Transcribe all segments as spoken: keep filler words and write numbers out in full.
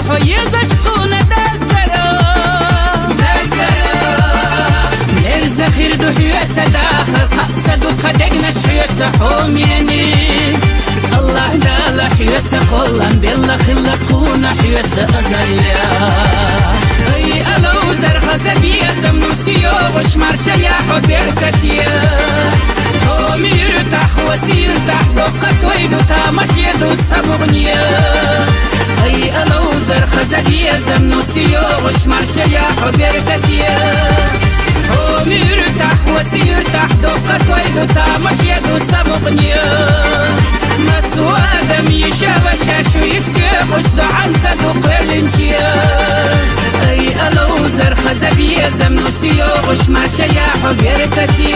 Хьо езаш тхуна даггара, даггара. Мерза хир ду хьоьца дахар, кхаъ ца дукха дегнаш хьоьца хьомене. Аллах Дала хьоьца кхоллам белла хилла тхуна хьоьца азалла. Ай, алавзар хаза безам, ну сиёгӀуш маршая хьо беркате. Хьо мир тахва сир тах доккха той ду тамаш еду сабугъне. Ай, алавзар хаза безам, ну сиёгӀуш маршая хьо беркате. Хьо мир тахва сир тах доккха той ду тамаш еду сабугъне. Масу адам йиша ва шашу исте гъуш дугӀан ца ду къелинче. Ай, алавзар хаза безам, ну сиёгӀуш маршая хьо беркате.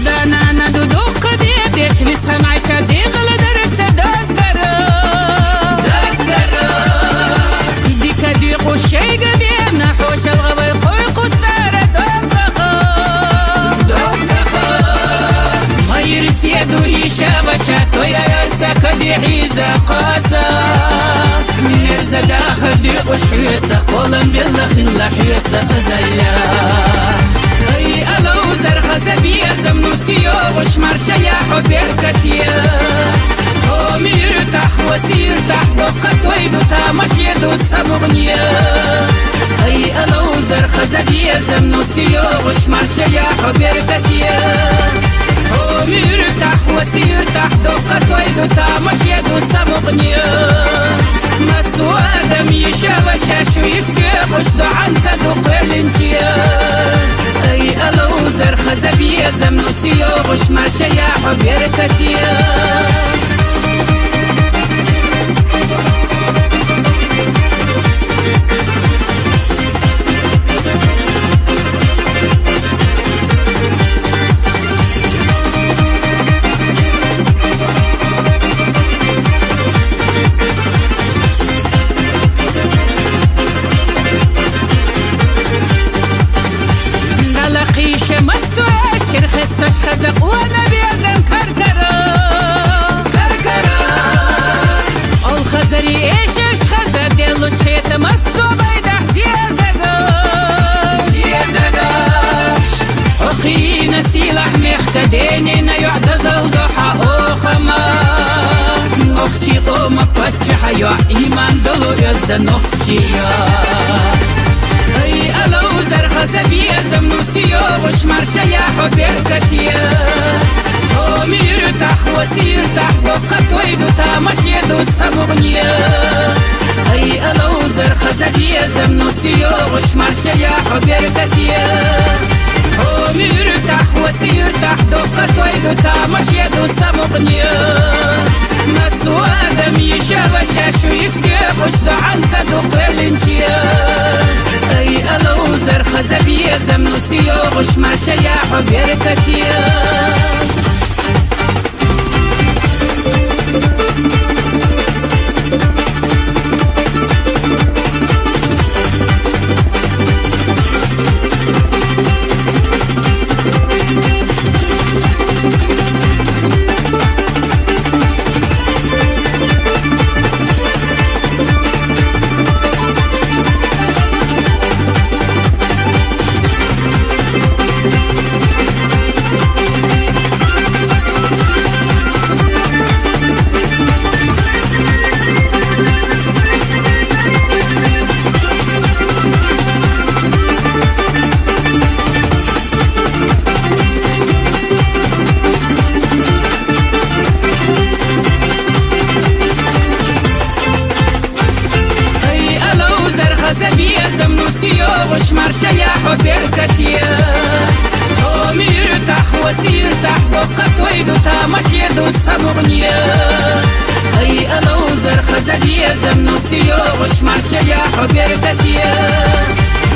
Данана дудукъа дебеш висханайша дегъла дарца даггара. Даггара. Дика дикъу шейга дена хьошалгъа вай къой куцара даггара. Даггара. Майр седу иша ваша тоя ярца кади хьиза къаца. Мерза дахар дикъуш хьоьца, кхоллам белла хилла хьоьца азалла. Ай, алавзар хаза безам, ну сиёгӀуш маршая хьо беркате. Хьо мир тахва сир тах доккха той ду тамаш еду сабугъне. Ай, алавзар хаза безам, ну сиёгӀуш маршая хьо беркате. Хьо мир тахва сир тах доккха той ду тамаш еду сабугъне. Масу адам йиша ва шашу исте гъуш дугӀан ца ду къелинче. Ай, алавзар хаза безам, ну сиёгӀуш маршая хьо беркате. Далахъиша масу эшир хесташ хаза къуана безан каркара. Каркара. Ол хазари эшеш хаза делуш хета масу байдах зезага. Зезага. Охина силах мехка денена югьда залдоха охама. Нохчи къома паччахьа югь иман долу язда нохчия. Ай, алавзар хаза безам, ну сиёгӀуш маршая хьо беркате. Хьо мир тахва сир тах доккха той ду тамаш еду сабугъне. Ай, алавзар хаза безам, ну сиёгӀуш маршая хьо беркате. Хьо мир тахва сир тах доккха той ду тамаш еду сабугъне. Масу адам йиша ва шашу исте гъуш дугӀан ца ду къелинче. Ай, алавзар хаза безам, ну сиёгӀуш маршая хьо беркате. Ай, алавзар хаза безам, ну сиёгӀуш маршая хьо беркате. Хьо мир тахва сир тах доккха той ду тамаш еду сабугъне. Ай, алавзар хаза безам, ну сиёгӀуш маршая хьо беркате.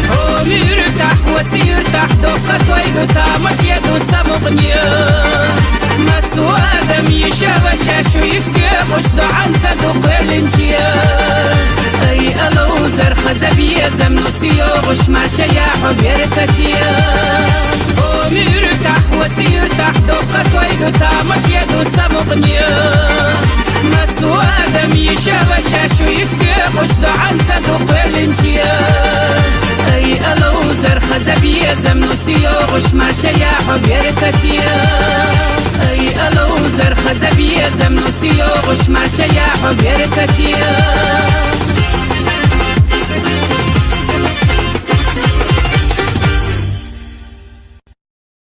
Хьо мир тахва сир ТӀехьа дукха тойду тамаш еду самукъне. Массу адам йиша ва шашу йисте къуш дугӀанца дукхвеллинче. Ай, алавзар хаза безам, ну сиёгъуш маршая хьо беркате. О, муьртахь ва сиюртахь дукха тойду тамаш еду самукъне. Массу адам йиша ва шашу йисте къуш дугӀанца дукхвеллинче. Ай, алавзар хаза безам, ну сиёгъуш маршая хьо беркате. Ай, алавзар хаза безам, ну сиёгъуш маршая хьо беркате.